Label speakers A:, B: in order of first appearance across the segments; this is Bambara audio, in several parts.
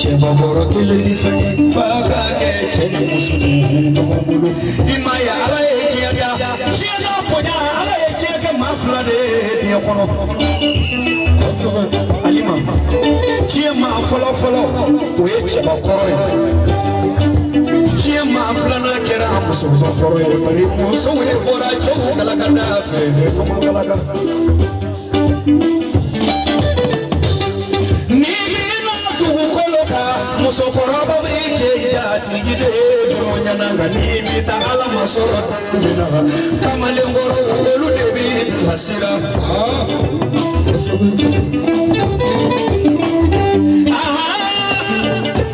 A: Cɛbakɔrɔ kelen ti fɛn ye f'a ka kɛ cɛ ni muso de ye ɲɔgɔn bolo. I m'a ye Ala ye diɲɛ da, diɲɛ n'a bonya, Ala ye diɲɛ kɛ maa fila de ye diɲɛ kɔnɔ. Alima, diɲɛ maa fɔlɔ fɔlɔ o ye cɛbakɔrɔ ye. Diɲɛ maa filanan kɛra musokɔrɔ ye, bari musow de bɔra cɛw galaka da fɛ, ɲuman galaka. Ni bɛna dugukolo kan, musokɔrɔba bɛ kɛ jatigi de bonya na, nka n'i bɛ taa Ala masɔrɔ don min na, kamalenkɔrɔw olu de b'i bilasira.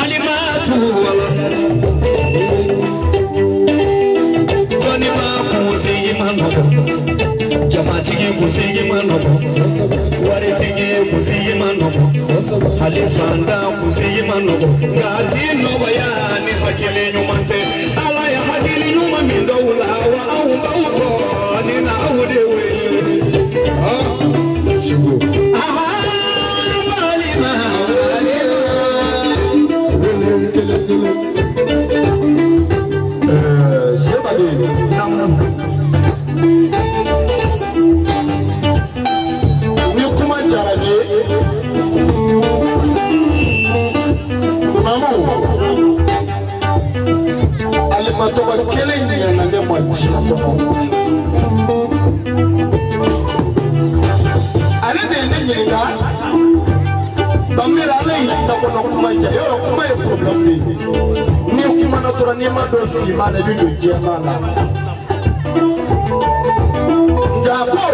A: Alimatu wala dɔnniba kunsigi ma nɔgɔ, jamatigi kunsigi ma nɔgɔ, waritigi kunsigi ma nɔgɔ, hali fantan kunsigi ma nɔgɔ, nka a ti nɔgɔya ni hakili ɲuman tɛ. Ala ye hakili ɲuman min dɔw la, wa anw b'aw kɔ ni na aw de wele. Balima,
B: Sebade, ni kuma diyara n ye, mamu alimatɔgɔ kelen ɲɛna ne ma diɲɛ kɔnɔ. Ale de ye ne ɲininka, Bamira, ale y'i da kɔnɔ kuma ja, yɔrɔ kuma ye problème de ye. N'i kumana dɔrɔn, n'i ma don finman na, i bɛ don jɛman na. Nka ko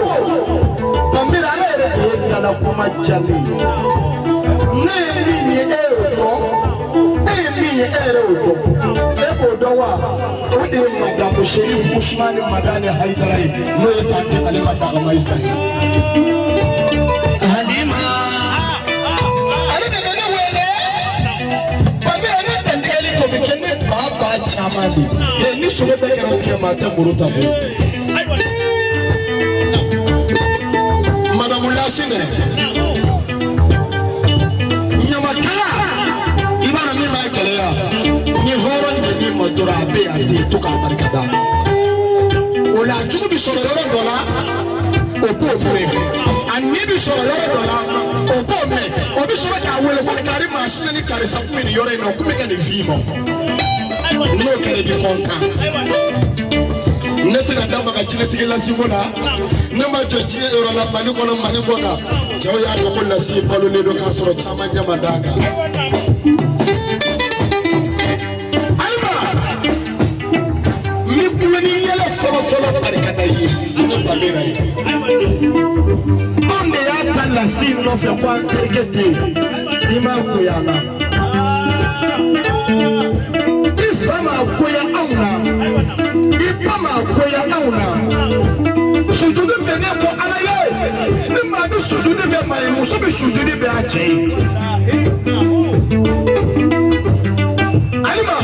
B: Bamira, ale yɛrɛ de ye dala kuma ja ne ye. Ne ye min ye, e y'o dɔn. E ye min ye, e yɛrɛ y'o dɔn. E b'o dɔn wa? O de ye Madamu Sherif Usumani Madani Hayidara ye, n'o ye tante Alima Dagamayisa ye.
A: Alima,
B: Ale de bɛ ne wele Bamira, ne dantigɛli ko bɛ kɛ ne ba ba caman de ye. Ni sogo bɛɛ kɛra biɲɛ ma, a tɛ muru ta koyi. Madamu Lasinɛ, ɲamakala, i b'a dɔn min b'a gɛlɛya, ni hɔrɔn ɲɛn'i ma dɔrɔn, a bɛ yen, a tɛ yen, to k'a barika da. O la, a jugu bɛ sɔrɔ yɔrɔ dɔ la, o b'o mɛn. A ni bɛ sɔrɔ yɔrɔ dɔ la, o b'o mɛn. O bɛ sɔrɔ k'a wele ko kari masina ni karisa kun bɛ nin yɔrɔ in na, o kun bɛ ka nin f'i ma. N'o kɛra, i bɛ kɔntan. Ne tɛna da maga jinɛtigi lasiko la. Ne ma jɔ diɲɛ yɔrɔ la, Mali kɔnɔ, Mali kɔ kan, cɛw y'a dɔn ko lasi balolen don k'a sɔrɔ caman ɲɛ ma d'a kan. Ayiwa, n bɛ kulo ni yɛlɛ fɔlɔ fɔlɔ barikada ye ne Bamira ye. Anw de y'a ta lasi nɔfɛ ko an terikɛ den, i m'a goya an na, i fa m'a goya anw na, i ba m'a goya anw na. Sujudi bɛnnen ko Ala ye, ni maa bɛ sujudi bɛ maa ye, muso bɛ sujudi bɛ a cɛ ye. Alima,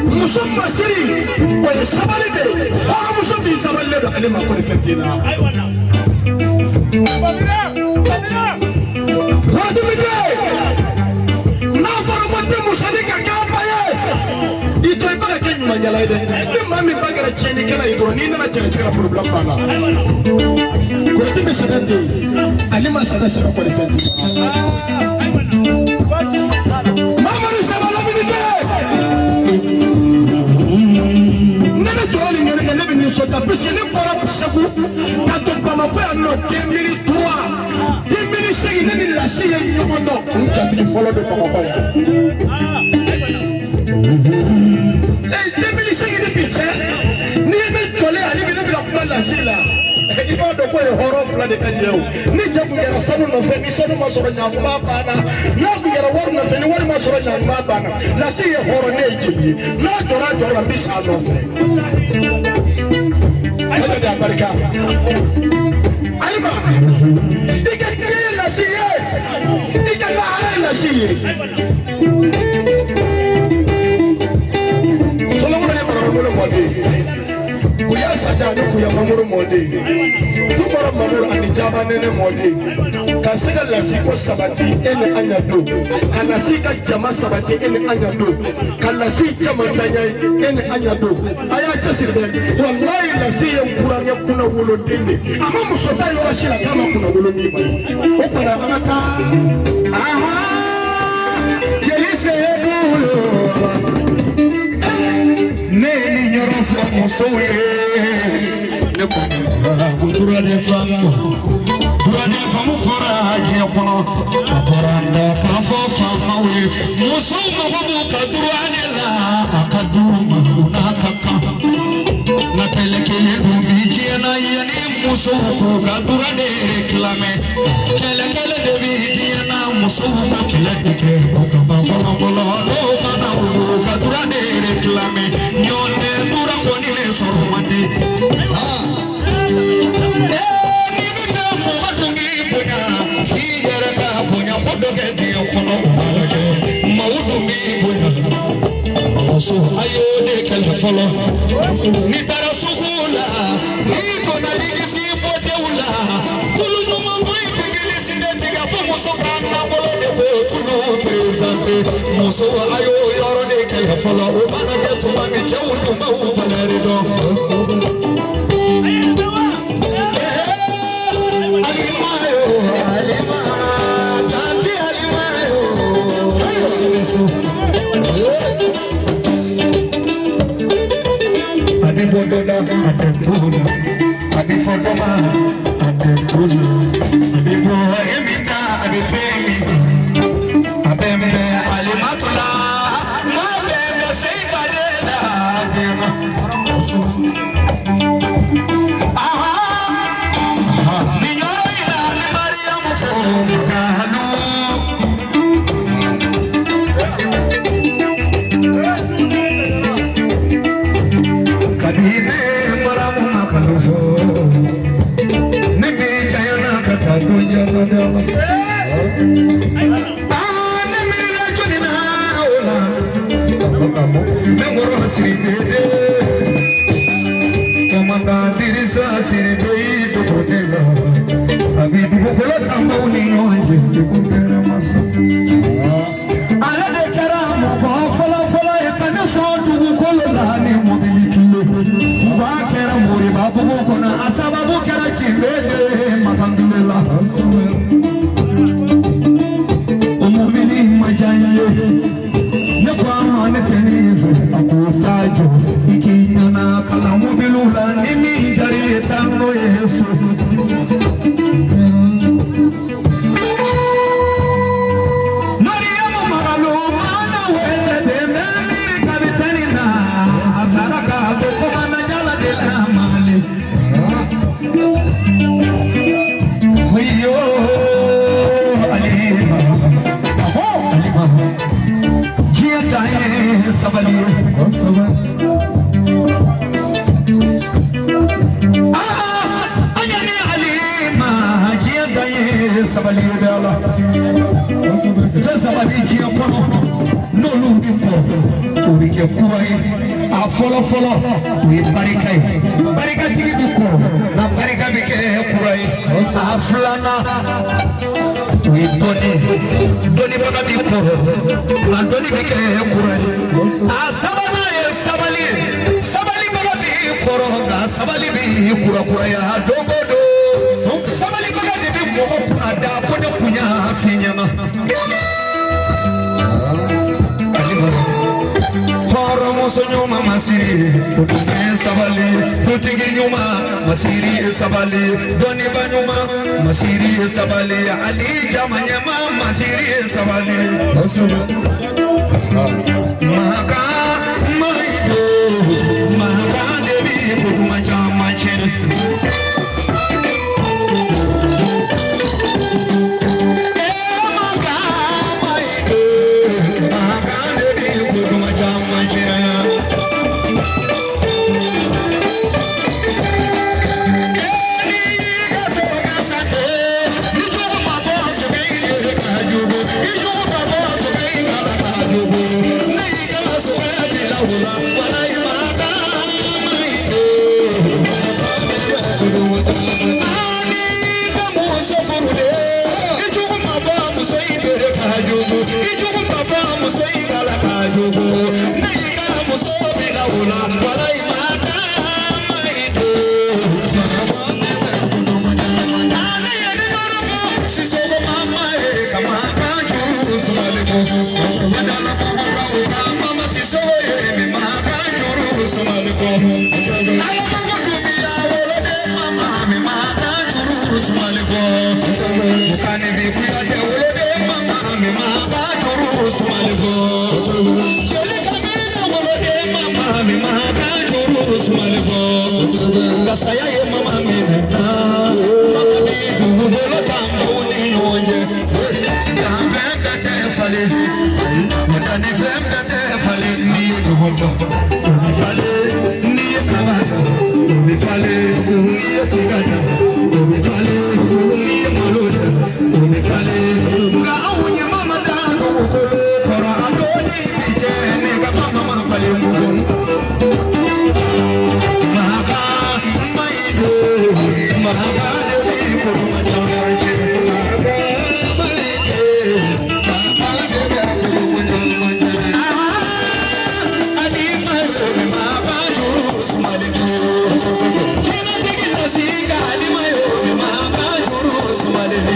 B: muso masiri, o ye sabali de ye. Hɔrɔnmuso min sabalilen don, Alima, ko de fɛn t'i la. Kɔrɔtumi tɛ n'a fɔra ko den musonin ka kɛ a ba ye, i to i ba ka kɛ ɲumankɛla ye dɛ. Ni maa min ba kɛra tiɲɛnikɛla ye dɔrɔn, n'i nana cɛlasigi la, problème b'a la. Kɔrɔtumi sɛbɛ tɛ yen, Alima sɛbɛ sɛbɛ kɔni fɛn t'i la. Mamadu sɛbɛ lamini tɛ. Ne bɛ jɔrɔ ni ɲɔgɔn kɛ, ne bɛ nisɔndiya puisque ne bɔra Segu ka don Bamakɔ yan nɔ 2003, 2008, ne ni Lasi ye ɲɔgɔn dɔn. N jatigi fɔlɔ bɛ Bamakɔ yan. Ee, 2008 ni bi cɛ, n'i ye ne jɔlen ale bi ne bɛna kuma Lasi la, i b'a dɔn k'o ye hɔrɔn fila de ka jɛ o. Ni jɛ kun kɛra sanu nɔfɛ, ni sanu ma sɔrɔ, ɲankuma banna. N'a kun kɛra wari nɔfɛ, ni wari ma sɔrɔ, ɲankuma banna. Lasi ye hɔrɔn, ne ye jeli ye. N'a jɔra a jɔyɔrɔ la, n bɛ s'a nɔfɛ. Ala de a barika. Alima, i ka diɲɛ ye Lasi ye, i ka lahara ye Lasi ye. Solomana ni Baramangolo mɔden, Kuya Saja ni Kuya Mamuru mɔden. Tukɔrɔ Mamuru ani Jaba Nɛnɛ mɔden ka se ka lasi ko sabati e ni an ɲa don, ka lasi ka jama sabati e ni an ɲa don, ka lasi jama daɲa ye e ni an ɲa don. A y'a cɛsiri dɛ, walayi lasi ye burankɛ kunna woloden de, a ma muso ta yɔrɔ si la k'a ma kunna wolo min ma ye. O tuma an ka taa.
A: Jeli Sedu ne ye nin yɔrɔ fɔ musow ye, ne ko ko duraden faamu, duraden faamu fɔra diɲɛ kɔnɔ, a bɔra n da k'a fɔ faamaw ye, musow mago b'u ka duraden la, a ka d'u ma u n'a ka kan. Nka kɛlɛ kelen dun bi diɲɛ na, yanni musow k'u ka duraden réclamer, kɛlɛ kelen de bi diɲɛ na, musow ka kɛlɛ de kɛ o ka ban fɔlɔ fɔlɔ, n'o ma na u b'u ka duraden réclamer, ɲɔntɛ dura kɔni de sɔrɔ man di. N'i bɛ fɛ mɔgɔ dun k'i bonya, f'i yɛrɛ ka bonya ko dɔ kɛ diɲɛ kɔnɔ, o ma lajɛ maaw dun b'i bonya. Muso a y'o de kɛlɛ fɔlɔ. N'i taara sugu la, n'i donna ligisi bɔtɛw la, tulu ɲuman foyi tɛ gilisi tɛ tigɛ fo muso ka nabolo de k'o tulu présenté. Muso a y'o yɔrɔ de kɛlɛ fɔlɔ, o mana kɛ tuma min cɛw dun b'aw valeur dɔn. Alima yo, Alima, tanti Alima yo, a bɛ bɔ dɔ la a tɛ to la, a bɛ fɔ dɔ ma a tɛ to la, a bɛ bɔ e min na a bɛ fɛn min na, a bɛ bɛn Alimatu la, n'a bɛ bɛn Seyiba de la den na. Nin yɔrɔ in na ni Mariyamu fo Makalu. Kabini maramu Makalu fo, ni min cayana ka taa don jama dama. Ne miirila jɔnni na o la, ne wɔrɔ Siribe de. Commandant Dirisa Siribe dogo de la, a bi dugukolo tanbaw ni ɲɔgɔn cɛ, dugu kɛra masa. Ale de kɛra mɔgɔ fɔlɔ fɔlɔ ye ka ne sɔn dugukolo la ni mobili kile. Ba kɛra Moribabugu kɔnɔ, a sababu kɛra Cibe de Makandule la. O mobili ma diya n ye, ne ko a ma ne tɛ nin fɛ, a ko taa jɔ i k'i ɲɛna kalan mobiliw la, ni min diyara i ye taa n'o ye so. Mariyamu Magalu mana wele de bɛ miiri kapitɛni na, a sara k'a to komana jala de la Mali. Oyo Alima, Alima, diɲɛ dan ye sabali ye. An ɲa ni Alima, diɲɛ dan ye sabali ye bɛ Ala. Fɛn saba bɛ diɲɛ kɔnɔ, n'olu bɛ kɔ, o bɛ kɛ kura ye. A fɔlɔ fɔlɔ o ye barika ye, barikatigi bɛ kɔ nka barika bɛ kɛ kura ye. A filanan o ye dɔnni, dɔnnibaga bɛ kɔrɔ nka dɔnni bɛ kɛ kura ye. A sabanan ye sabali, sabalibaga bɛ kɔrɔ nka sabali bɛ kurakuraya don o don. Sabalibaga de bɛ mɔgɔ kunna da ko ne kun y'a f'i ɲɛna. Hɔrɔnmuso ɲuman masiri, o dun ye sabali, dutigi ɲuman masiri ye sabali, dɔnniba ɲuman masiri ye sabali, ali jama ɲɛma masiri ye sabali. Maka mayido, maka de bi ko kuma caman tiɲɛ. Maka mayido, maka de bi ko kuma caman tiɲɛ. Ni ka so ka sa ni jugu ma fɔ sɛbɛ i yɛrɛ ka jugu, i jugu ma fɔ sɛbɛ i nana ka jugu, ne y'i ka sɛbɛ bila o la, walayi maka mayido. fo Badalabugukaw ka Mama Sisoko ye min ma ka juru sumali kɔ Alabugu Dunbiya woloden mama min ma ka juru sumali kɔ Kanibi Kuyate woloden mama min ma ka juru sumali kɔ Jeli Kamina woloden mama min ma ka juru sumali kɔ Nka saya ye mama minɛ mama bi dugukolo dan baw ni ɲɔgɔn cɛ Danfɛn bɛɛ tɛ falen dannifɛn bɛɛ tɛ falen n'i ye ɲɔgɔn dɔn o bɛ falen n'i ye kaba dan o bɛ falen n'i ye tiga dan o bɛ falen n'i ye malo dan o bɛ falen nka anw ye mama dan dugukolo kɔrɔ a dɔɔni bi jɛ ne ka mama ma falen mugu Mahaka mayido mahaka de bi kuruma caman cɛ mahaka mayido mahaka de bi kuruma caman cɛ ali mayo mahaka juru sumali ko jinɛtigi lasi ka ali mayo mahaka juru sumali ko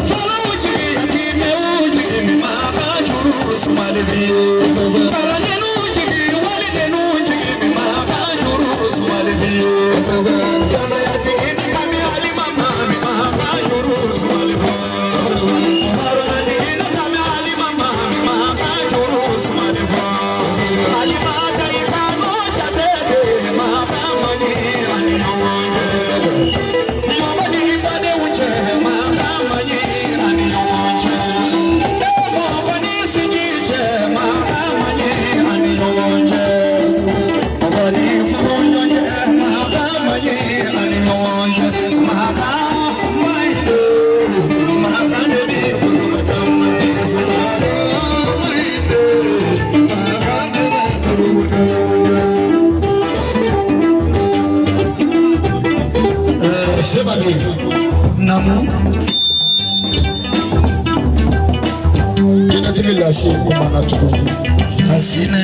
A: falaw jigi yatimɛw jigi mahaka juru sumali ko kalandenw jigi walidenw jigi mahaka juru sumali ko Danayatigi ni kami ali mama mi mahaka juru sumali ko Haruna digi ni kami ali mama mi mahaka juru sumali ko Ali mata ikano jate de mahaka mani ani ɲɔgɔn cɛ Mama ni badenw cɛ mahaka mani ani ɲɔgɔn cɛ E mɔgɔ ni sinji cɛ mahaka mani ani ɲɔgɔn cɛ Mɔgɔ ni furu ɲɔgɔn cɛ mahaka mani ani ɲɔgɔn cɛ Mahaka mayido mahaka de bi kuruma caman cɛ Mahaka mayido mahaka de bi kuruma caman cɛ.
B: Sebali
A: Namu
B: jinɛtigi lase kumana tuguni
A: Asinɛ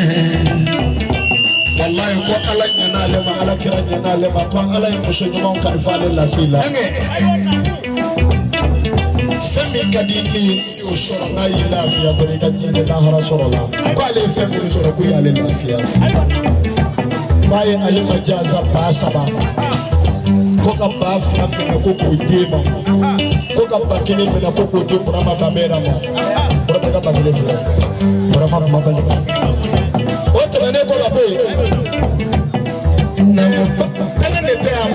B: walayi ko ala ɲɛna ale ma ala kira ɲɛna ale ma ko ala ye muso ɲumanw kalifa ale lase la fɛn min ka di min ye n'i y'o sɔrɔ n'a y'i lafiya dɔrɔn i ka diɲɛ ni lahara sɔrɔ la ko ale ye fɛn minnu sɔrɔ k'u y'ale lafiya k'a ye ale ma jaza 3000 ko ka 2000 minɛ ko k'o d'e ma ko ka 1000 minɛ ko k'o di Burama Bamera ma Burama ka 1000 filɛ
A: Burama Kumabali
B: o tɛmɛnen kɔ ka bɔ yen tɛnɛ de tɛ yan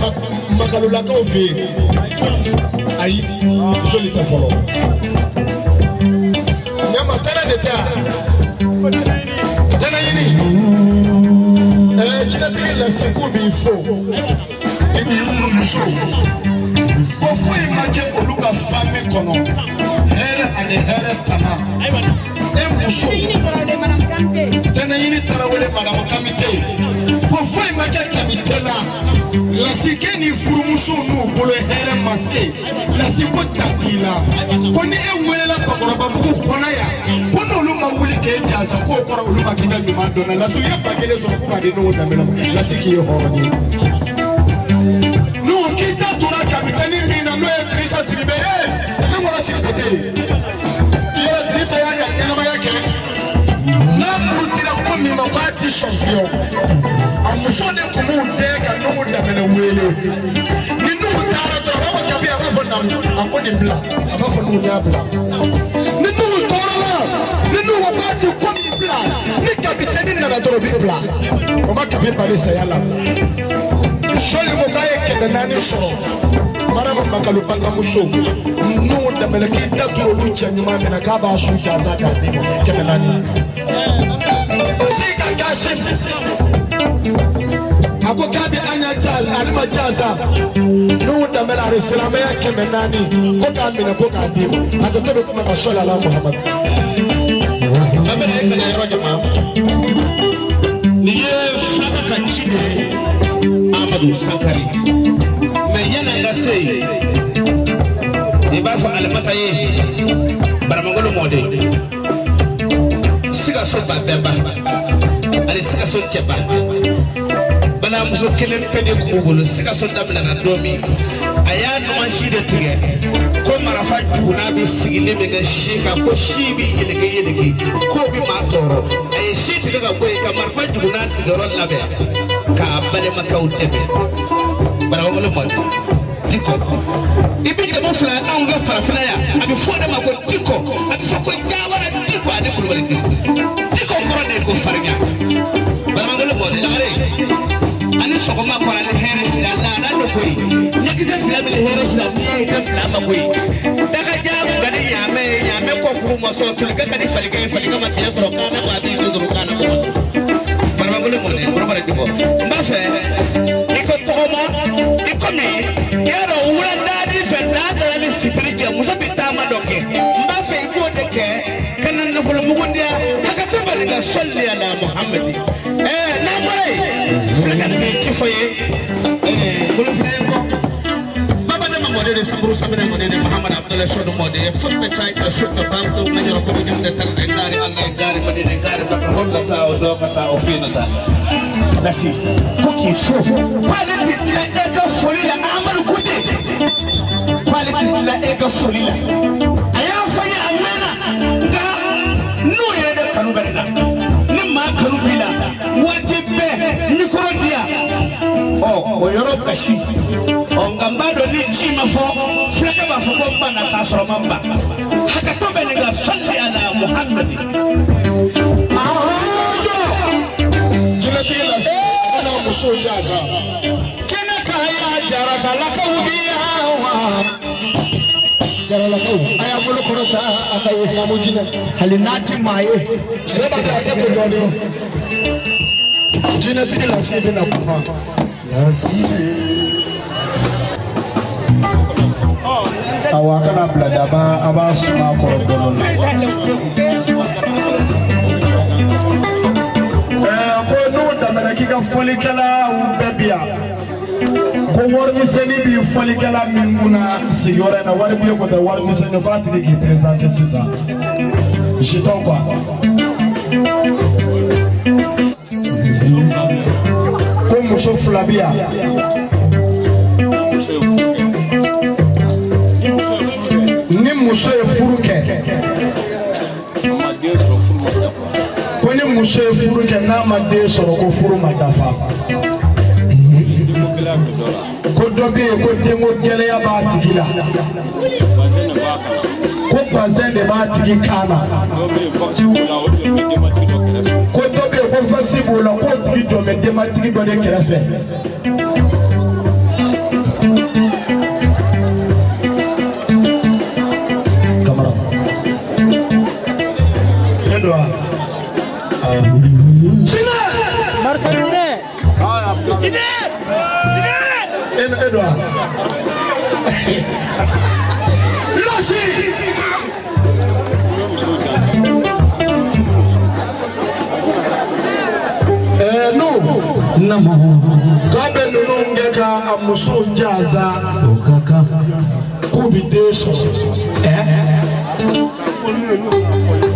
B: makalolakaw fɛ yen ayi joli tɛ fɔlɔ ɲama tɛnɛ de tɛ yan tɛnɛ ɲini jinɛtigi lase k'u b'i fo i n'i furumuso ko foyi ma kɛ olu ka fami kɔnɔ hɛrɛ ani hɛrɛ tana e muso tɛnɛɲini tarawele madamu kamite ko foyi ma kɛ kamite la lasikɛ ni furumuso n'u bolo hɛrɛ ma se lasi ko ta t'i la ko ni e welela bakɔrɔbabugu kɔnɔ yan ko n'olu ma wuli k'e jaasa k'o kɔrɔ olu ma k'i ka ɲuman dɔn na lasi u ye 1000 sɔrɔ ko k'a di Nuhu Danbɛlɛ ma lasi k'i ye hɔrɔn ye n'u k'i da tora kapitɛni min na n'o ye Dirisa Sidibe ye ne bɔra Sirikote yɔrɔ Dirisa y'a ka ɲɛnamaya kɛ n'a murutira ko min ma k'a ti sɔn fiyewu a muso de tun b'u dɛn ka Nuhu Danbɛlɛ wele ni Nuhu taara dɔrɔn a b'a fɔ kabi a b'a fɔ namu a ko nin bila a b'a fɔ Nuhu y'a bila ni Nuhu tɔɔrɔla ni Nuhu ko k'a ti ko min bila ni kapitɛni nana dɔrɔn o bɛ bila o ma kabi bali saya la Sɔli ko k'a ye 400 sɔrɔ Marama Makalu balimamuso Nuhu Danbɛlɛ k'i da turu olu cɛ ɲuman min na k'a b'a su jaza k'a d'i ma 400. Sika Kasim a ko k'a bɛ an ya jaza ale ma jaza Nuhu Danbɛlɛ a bɛ silamɛya 400 ko k'a minɛ ko k'a d'i ma a ko to bɛ kuma ka sɔli ala Muhamadu.
C: Danbɛlɛ e kana yɔrɔ jama nin ye fulaka ka ci de ye Amadu Sankari mɛ yanni an ka se yen i b'a fɔ alimata ye Baramangolo mɔden Sikaso ba bɛnba ani Sikaso cɛba balimamuso kelen pe de tun b'u bolo Sikaso daminɛna don min A y'a numansi de tigɛ ko marafa jugunna bɛ sigili min kɛ si kan, ko si bɛ yeleke yeleke, k'o bɛ maa tɔɔrɔ. A ye si tigɛ ka bɔ yen ka marifa jugunna sigiyɔrɔ labɛn k'a balimakɛw dɛmɛ. Baramangolo Mɔden Diko, i bɛ jamu fila anw fɛ farafinna yan, a bɛ fɔ o de ma ko Diko. A bɛ fɔ ko Jawara Diko ani Kulubali Diko. Diko kɔrɔ de ye ko farinya. Baramangolo Mɔden lagare ani sɔgɔma kɔrɔ ani hɛrɛ sira laada de koyi. Ɲɛkisɛ fila min ni hɛrɛ sira, n'i y'a ye i tɛ fila ma koyi. Dakaja kun ka di ɲaamɛ ye, ɲaamɛ kɔkuru ma sɔn. Solikɛ ka di falikɛ ye, falikɛ ma biɲɛ sɔrɔ. Kaana ko a b'i sotoro kaana ko ma sɔn. Baramangolo Mɔden kɔrɔbɔrɔ Diko, n b'a fɛ i ko tɔgɔma i komi i y'a dɔn wuladaani fɛ laansara ni fitiri cɛ, muso bɛ taama dɔ kɛ. N b'a fɛ i k'o de kɛ ka na nafolo mugu di yan. Hakɛto bɛ nin ka sɔli ala Muhamadi. N'an bɔra yen, fulakɛ nin bɛ ci fɔ ye bolo fila ye kɔ. Baba de ma mɔden de samburu samina mɔden de Muhamadu Abudulayi Sɔdu mɔden ye fulɓe caƴƴe fulɓe banko ŋañoro koɓe ñamde tan e gaari Allah e gaari Madina e gaari Makka hollata o dokata o fiinata nasi ko k'i so k'ale ti tila e ka foli la. Amadu Kute k'ale ti tila e ka foli la. A y'a fɔ n ye a mɛnna, nka n'o yɛrɛ de kanu bɛ ne na, ni maa kanu b'i la waati bɛɛ mikoro di yan, ɔ o yɔrɔ gasi. Ɔ nka n b'a dɔn ni ci ma fɔ fulakɛ b'a fɔ ko n banna k'a sɔrɔ ma ban. Hakɛto bɛ nin kan, sɔli ala Muhamadi.
B: Jinɛtigi la n'a muso jaasa kɛnɛ k'a y'a jarakalakaw bi yan wa jaralakaw a y'a bolo kɔrɔta a ka ye lamu jinɛ hali n'a ti maa ye sɛba bɛ hakɛ to dɔɔnin. Jinɛtigi lase bɛna kuma lase. Awa a kana bila dɛ, a b'a suma a kɔrɔ dɔɔnin. Ko n'o daminɛ k'i ka fɔlikɛlaw bɛɛ bi yan, ko warimisɛnnin b'i fɔlikɛla min kunna sigiyɔrɔ in na, wari b'i kun tɛ warimisɛnnin, k'a tigi k'i présenté sisan jeton quoi. Ko muso fila bi yan. Ni muso ye furu kɛ, ko ni muso ye furu kɛ n'a ma den sɔrɔ ko furu ma dafa. Ko dɔ bɛ yen ko denko gɛlɛya b'a tigi la, ko bazɛn de b'a tigi kan na. Ko dɔ bɛ yen ko fakisi b'o la, k'o tigi jɔ bɛ denbatigi dɔ de kɛrɛfɛ. Kamara e don wa? Jinɛ! E don wa? Lɔsi! Nu
A: Namo.
B: K'a bɛ ninnu kɛ ka a musow jaasa
A: O ka kan.
B: K'u bɛ den sɔrɔ.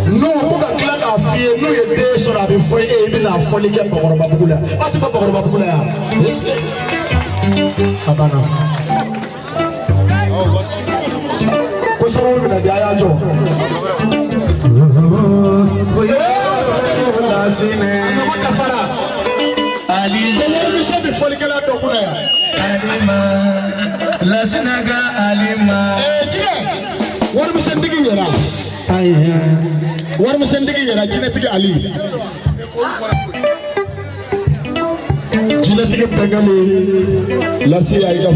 B: N'u ko ka tila k'a f'i ye n'u ye den sɔrɔ a bɛ fɔ e ye i bɛna fɔli kɛ Bakɔrɔbabugu la. Aw tɛ bɔ Bakɔrɔbabugu la yan? A banna. Ko sababu bɛna di a y'a jɔ.
A: Lasinɛ.
B: A ɲɔgɔn dafara.
A: Ali.
B: Ko warimisɛn bɛ fɔlikɛla dɔ kunna yan.
A: Alima. Lasinɛ ka Alima.
B: Jinɛ warimisɛntigi yɛrɛ.
A: Ayiwa.
B: Warimisɛntigi yɛrɛ jinɛtigi Ali. Jinɛtigi bɛnkɛli lase a yi ka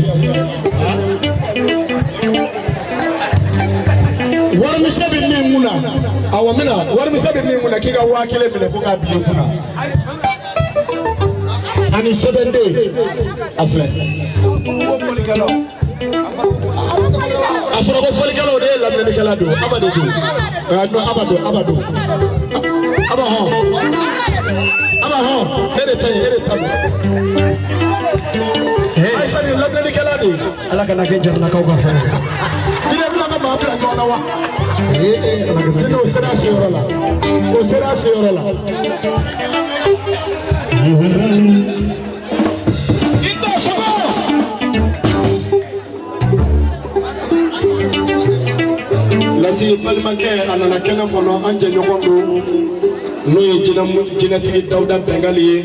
B: warimisɛn bɛ min kunna, awɔ n bɛna warimisɛn bɛ min kunna k'i ka 5000 minɛ ko k'a bila i kunna ani sɛbɛnden a filɛ. A fɔra ko fɔlikɛlaw de ye laminɛnikɛla don, Aba de don, non Aba don, Aba don, Aba hɔn, Aba hɔn, e de ta ye, e de ta don. Ayisa nin laminɛnikɛla de ye.
A: Ala kana kɛ jaralakaw ka fɛn ye.
B: Jinɛ bɛna ka maa bila ɲɔgɔn na wa?
A: Ala kana
B: Jinɛ o sera a seyɔrɔ la, o sera a seyɔrɔ la. I tɛ sɔgɔ. Lasi balimakɛ a nana kɛnɛ kɔnɔ, an jɛɲɔgɔn don, n'o ye jinɛtigi Dawuda Bɛngali ye.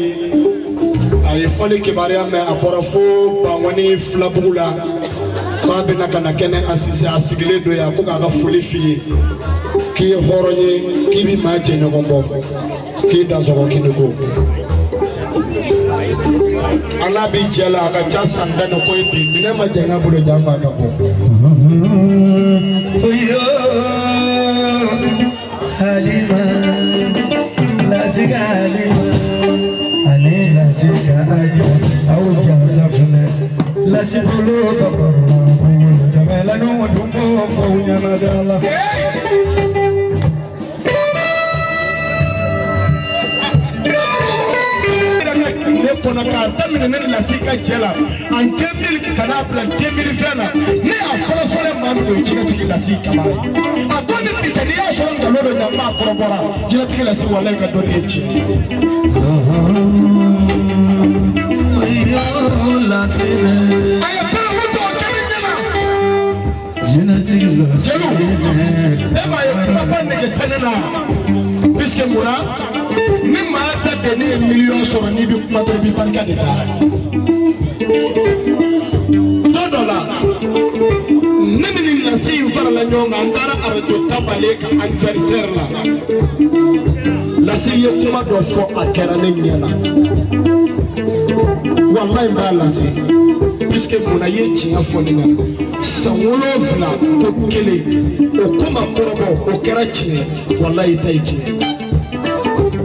B: A ye fɔli kibaruya mɛn, a bɔra fo Bangɔni Filabugu la k'a bɛna ka na kɛnɛ asise. A sigilen don yan ko k'a ka foli f'i ye, k'i ye hɔrɔn ye, k'i bɛ maa jɛɲɔgɔn bɔ, k'i dansɔgɔ, k'i ni ko. An n'a bi jɛ la, a ka ca san 10 ni kɔ ye bi. Minɛn ma jɛn n'a bolo, jan b'a ka bɔ.
A: Oyo Halima, lasika Halima, ale lasika ajo aw jansa filɛ lasibolo bakɔrɔ jamana n'o dunbo fɔ ɲɛna da la.
B: Tile kɔnɔ k'a daminɛ ne Lasi ka jɛ la en 2000 ka n'a bila 2020 na, ne y'a fɔlɔ fɔlɔ maa min don jinɛtigi Lasi Kamara. A ko ni bi cɛ, n'i y'a sɔrɔ nkalon don, ɲa maa kɔrɔbɔra jinɛtigi Lasi, walayi ka dɔnni ye tiɲɛ.
A: Oyo lasile.
B: A ye preuve dɔw kɛ ne ɲɛna.
A: Jinɛtigi lasile.
B: Jeliw, e m'a ye kumaba nege tɛ ne na, puisque munna ni maa ta denni ye miliyɔn sɔrɔ, n'i bɛ kuma dɔrɔn, i bɛ barika de da. Don dɔ la, ne ni nin Lasi in farala ɲɔgɔn kan, an taara arajo Tabale ka anniversaire la. Lasi ye kuma dɔ fɔ, a kɛra ne ɲɛ na, walayi n b'a lase, puisque munna i ye tiɲɛ fɔ ne ɲɛna. San 7 ko kelen o ko ma kɔrɔbɔ, o kɛra tiɲɛ, walayi i ta ye tiɲɛ.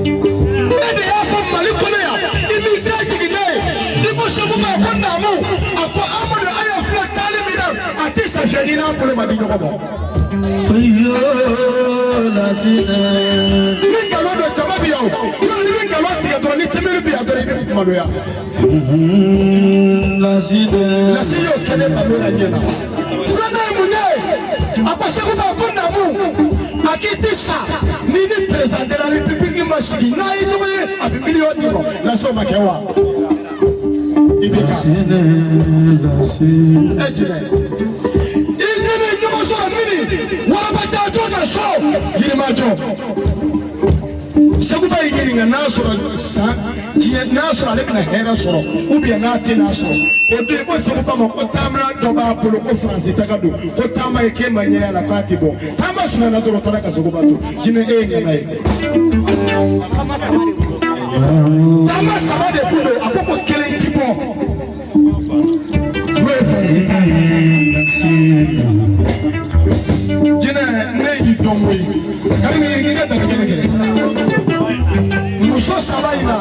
B: E de y'a fɔ Mali kɔnɔ yan, i m'i da jigin n'a ye, i ko Segu ma ko naamu, a ko Amadu a ye filɛ taali min na, a ti safiya n'i n'a bolo ma di ɲɔgɔn ma.
A: Oyo lasile.
B: Ni nkalon don, jama bɛ yan o, yɔrɔ ni bɛ nkalon tigɛ dɔrɔn, ni tɛmɛni bɛ yan dɔrɔn, i bɛ maloya.
A: Lasile.
B: Lasi y'o kɛ ne Bamena ɲɛna. Filanan ye mun ye? A ko Segu ma ko naamu, a k'i ti sa ni ni président de la République ma sigi n'a ye ɲɔgɔn ye, a bɛ miliyɔn d'i ma. Lasi, o ma kɛ wa? I b'i kan.
A: Lasile lasile.
B: E jinɛ, i ni ne ɲɔgɔn sɔrɔ mini waraba jatɔ ka so Yirimajɔ. Seguba y'i ɲininka n'a sɔrɔ san diɲɛ n'a sɔrɔ ale bɛna hɛrɛ sɔrɔ ou bien n'a tɛna sɔrɔ. O don, i ko Seguba ma ko taama dɔ b'a bolo, ko Faransi taga don, ko taama ye k'e ma ɲɛ la, k'a ti bɔ. Taama surunyana dɔrɔn, o taara ka Seguba to. Jinɛ, e ye ŋana ye. Taama saba de kun don, a ko ko kelen ti bɔ, n'o ye Faransi ta ye. Jinɛ, ne y'i dɔn koyi. Karimi, i ka danni kɛnɛ kɛ muso saba in na,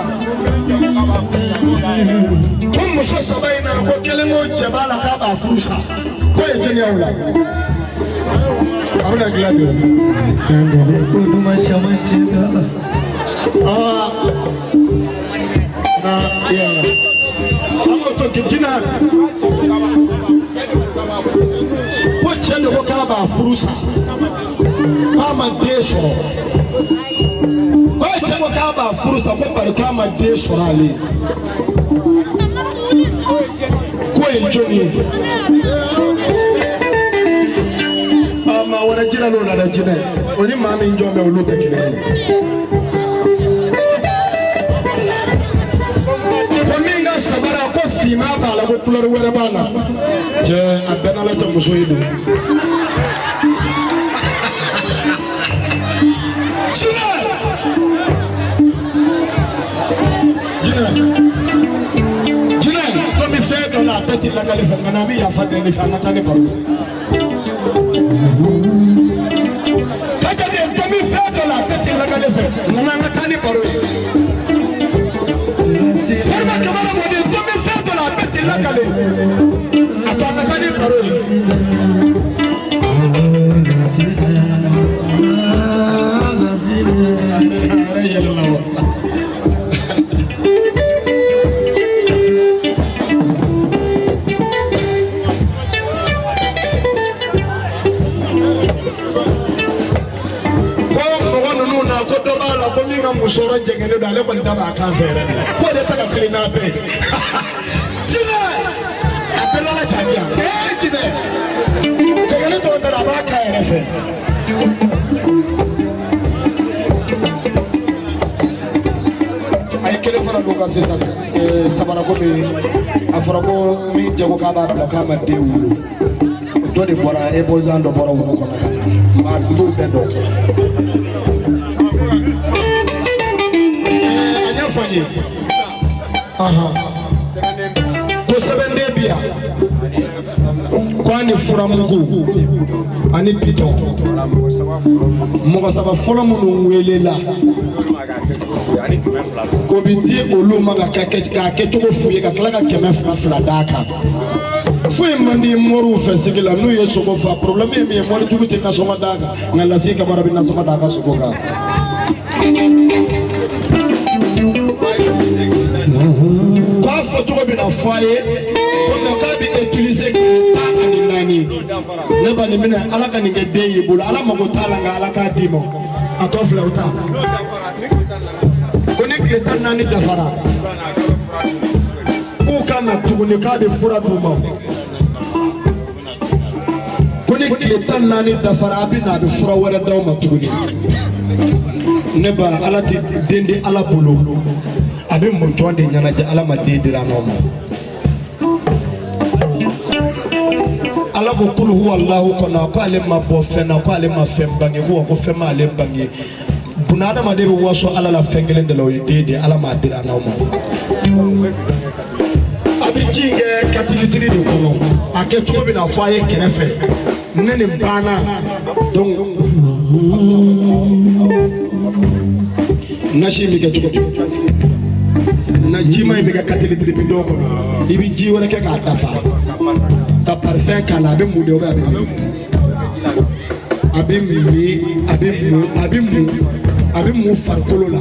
B: ko muso saba in na, ko kelen ko cɛ b'a la k'a b'a furu sa, k'o ye jɔnni y'aw la? A bɛna dilan bi o.
A: Fɛn dɔ bɛ ko duman caman cɛ da la.
B: Aa na ya, an k'o to jinɛ, ko cɛ de ko k'a b'a furu sa, k'a ma den sɔrɔ. Ko cɛ ko k'a b'a furu sa, ko bari k'a ma den sɔrɔ ale. K'o ye jɔnni ye? Aa, maa wɛrɛ jira n'o la dɛ. Jinɛ, o ni maa min jɔn bɛ, olu tɛ kelen ye. Ko min ka sabara, ko finman b'a la, ko kulɛri wɛrɛ b'a la. Cɛ, a bɛɛ n'Ala cɛ, muso ye don. Jinɛ, jinɛ, jinɛ, komi fɛn dɔ la, a bɛɛ ti lakali fɛ, nka n'an bɛ yafa deli fɛ, an ka taa ni baro ye. Kajadi, komi fɛn dɔ la, a bɛɛ ti lakali fɛ, nka n'an ka taa ni baro ye. Farima Kamara mɔden, komi fɛn dɔ la, a bɛɛ ti lakali, a to an ka taa ni baro ye. A yɛrɛ yɛlɛla wa? Ko mɔgɔ ninnu na, ko dɔ b'a la, ko min ka musɔrɔ jɛngɛnnen don, ale kɔni da b'a kan fɛ yɛrɛ de, k'o de ta ka teli n'a bɛɛ ye. Jinɛ, a bɛɛ n'Ala cɛ, a di yan. Ee jinɛ, jɛngɛnnen dɔrɔn tɛ dɛ, a b'a kan yɛrɛ fɛ. A ye kelen fara don kan sisan, sabara ko min a fɔra ko min jago k'a b'a bila k'a ma den wolo, o dɔ de bɔra e bɔzan dɔ bɔra woro kɔnɔ ka na, n b'a n t'o bɛɛ dɔn. A ɲɛfɔ n ye ko sɛbɛnden bi yan ko a ni furamugu ani bitɔn mɔgɔ saba fɔlɔ minnu welela o bɛ di olu ma ka k'a kɛcogo f'u ye ka tila ka 200 d'a kan. Foyi man di moriw fɛ sigi la n'u ye sogo fa. Problème ye min ye, morijugu tɛ nasɔngɔ d'a kan, nka Lasigi Kamara bɛ nasɔngɔ d'a ka sogo kan. K'a fɔ cogo bɛ na fɔ a ye ko mɛ k'a bɛ utiliser tile 14. Ne ba nin minɛ, Ala ka nin kɛ den y'i bolo, Ala mago t'a la, nka Ala k'a d'i ma. A tɔ filɛ o ta ko ni tile 14 dafara k'u ka na tuguni k'a bɛ fura d'u ma. Ko ni tile 14 dafara a bɛ na, a bɛ fura wɛrɛ d'aw ma tuguni. Ne ba, Ala tɛ den di Ala bolo, a bɛ mɔjɔn de ɲɛnajɛ. Ala ma den dira n'aw ma. Ala ko kulu huwa Alahu kɔnɔ ko ale ma bɔ fɛn na, ko ale ma fɛn bange, ko wa ko fɛn ma ale bange. Buna adamaden bɛ waso Ala la fɛn kelen de la, o ye den de ye. Ala m'a dira n'aw ma. A bɛ ji in kɛ katilitiri de kɔnɔ, a kɛ cogo bɛ na fɔ a ye kɛrɛfɛ. Ne nin banna donc nasi in bɛ kɛ cogo di? Na jima in bɛ kɛ katilitiri bidɔn kɔnɔ, i bɛ ji wɛrɛ kɛ k'a dafa ka parfum k'a la. A bɛ mun de? O bɛ a bɛ min, a bɛ min, a bɛ mun, a bɛ mun, a bɛ mun farikolo la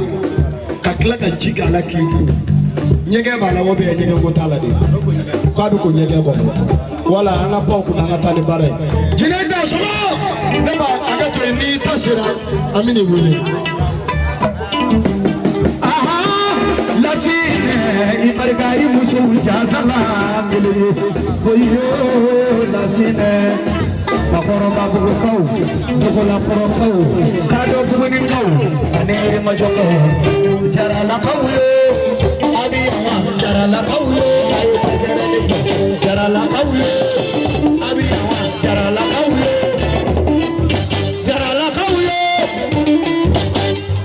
B: ka tila ka ji k'a la k'i ko. Ɲɛgɛn b'a la wa bɛ ɲɛgɛn ko t'a la de, k'a bɛ ko ɲɛgɛn kɔnɔ. Wala an ka baw kunna, an ka taa ni baara ye. Jinɛ da sɔgɔ, ne b'a hakɛ to yen, n'i ta sera an bɛ n'i wele.
A: Lasinɛ i barika i musow jasala kelen ye koyo. Lasinɛ Bakɔrɔbabugukaw, Dogolakɔrɔkaw, Kadɔbugunikaw ani Yirimajɔkaw,
B: Jaralakaw ye, a bɛ yan wa? Jaralakaw ye, a ye tɛgɛrɛ de fɔ. Jaralakaw ye, a bɛ yan wa? Jaralakaw ye, Jaralakaw ye.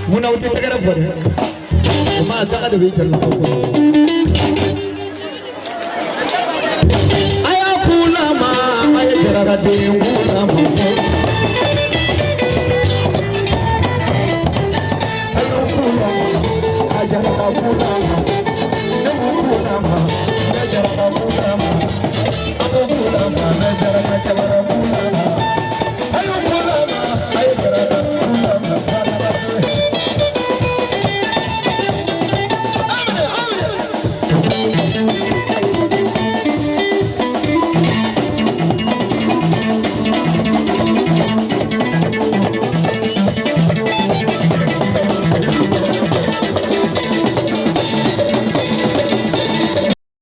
A: Munna u tɛ tɛgɛrɛ fɔ dɛ? O ma daga de bɛ Jaralakaw kɔnɔ. A y'a kulama, a ye jarakaden kulama.
B: A y'o kulama, a jaraka kulama.